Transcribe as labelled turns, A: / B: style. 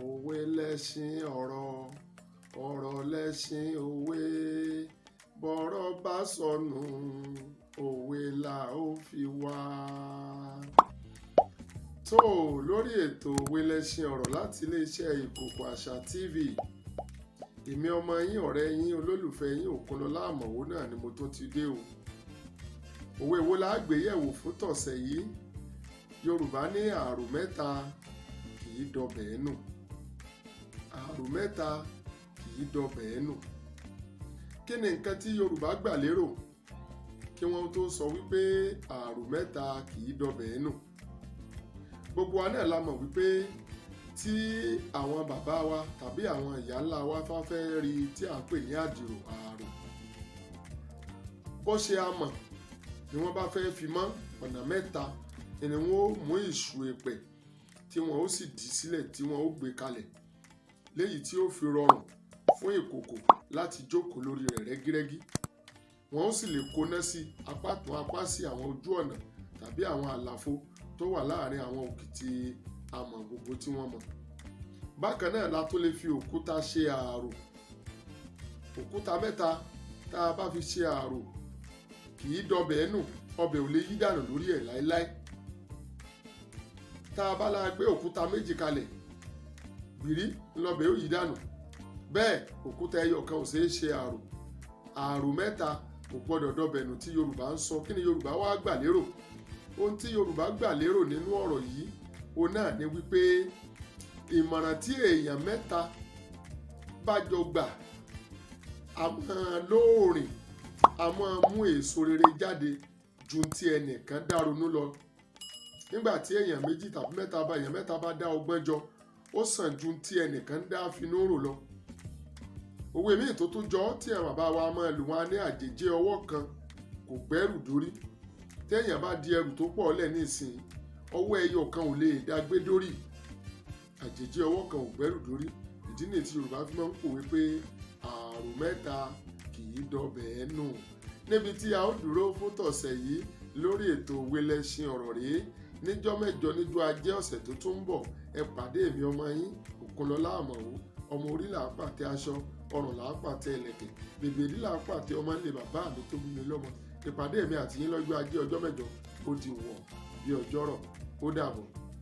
A: Òwe lẹṣin ọ̀rọ̀, ọ̀rọ̀ lẹṣin òwe. Bọ́rọ̀ bá sọnù, òwe la ó fi wá. Tó lórí ètò Òwe lẹṣin ọ̀rọ̀ láti iléeṣẹ́ Ìkòkò Àṣà TV, èmi ọmọ yín, ọ̀rẹ́ yín, olólùfẹ́ yín, Òkunlọ́lá Àmọ̀wó náà ni mo tún ti dé o. Òwe wo la gbé yẹ̀wò fún tọ̀sẹ̀ yìí? Yorùbá ní ààrò mẹ́ta kì í dọbẹ̀ nù. Ààrò mẹ́ta kì í dọbẹ̀ nù. Kí ni nǹkan tí Yorùbá gbà lérò kí wọ́n tó sọ wípé ààrò mẹ́ta kì í dọbẹ̀ nù? Gbogbo wa náà la mọ̀ wípé tí àwọn bàbá wa tàbí àwọn ìyá ńlá wa bá fẹ́ rí tí à ń pè ní àdìrò ààrò, bó ṣe amọ̀ ni wọ́n bá fẹ́ fi mọ́, ọ̀nà mẹ́ta ni wọ́n ó mú ìṣù èpẹ̀ tí wọ́n ó sì dì sílẹ̀, tí wọ́n ó gbé kalẹ̀, léyìí tí ó fi rọrùn fún ìkòkò láti jókòó lórí rẹ̀ rẹ́gírẹ́gí. Wọ́n ó sì lè kóná sí apá tún apá sí àwọn ojú ọ̀nà tàbí àwọn àlàfo tó wà láàrin àwọn òkìtì amọ̀ gbogbo tí wọ́n mọ̀. Bákan náà la tó lè fi òkúta ṣe ààrò. Òkúta mẹ́ta tá a bá fi ṣe ààrò kì í dọbẹ̀ nù, ọbẹ̀ ò lè yí dànù lórí ẹ̀ láéláé. Tá a bá la gbé òkúta méjì kalẹ̀, gbìrí ńlọbẹ̀ ó yí dànù. Bẹ́ẹ̀ òkúta ẹyọ kan ò ṣeé ṣe ààrò. Ààrò mẹ́ta kò gbọ́dọ̀ dọbẹ̀ nù tí Yorùbá ń sọ. Kí ni Yorùbá wá gbà lérò? Ohun tí Yorùbá gbà lérò nínú ọ̀rọ̀ yìí, òun náà ni wípé ìmọ̀ràn tí èèyàn mẹ́ta bá jọ gbà, a máa lóòrìn, a máa mú èso rere jáde ju ti ẹnìkan dá ronú lọ. Nígbà tí èèyàn méjì tàbí mẹ́ta bá, èèyàn mẹ́ta bá dá ọgbọ́n jọ, ó sàn ju ti ẹnìkan dá finú rò lọ. Òwe míì tó tún jọ tí àwọn bàbá wa máa lò, wọn ní àjèjì ọwọ́ kan kò gbẹ́rù dórí. Téèyàn bá di ẹrù tó pọ̀ lẹ̀ nísìnyí, ọwọ́ ẹyọ kan ò lè dá gbé dórí. Àjèjì ọwọ́ kan ò gbẹ́rù dórí. Ìdí nìyí tí Yorùbá fi máa ń pòwe pé ààrò mẹ́ta kì í dọbẹ̀ nù. Níbi tí a ó dúró fún tọ̀sẹ̀ yìí lórí ètò Òwe lẹṣin ọ̀rọ̀ rèé. Níjọ́ mẹ́jọ, níjọ́ ajé ọ̀sẹ̀ tó tún ń bọ̀, ẹ pàdé èmi ọmọ yín, Òkunlọ́lá Àmọ̀wó. Ọmọ orí là á pàtẹ aṣọ, ọrùn là á pàtẹ ẹlẹ̀kẹ̀, bèbèrí là á pàtẹ ọmọ ilé bàbá mi tó bí mi lọ́mọ. Ìpàdé èmi àti yín lọ́jọ́ ajé ọjọ́ mẹ́jọ, ó di wọ̀ bí ọjọ́rọ̀. Ó dàbọ̀.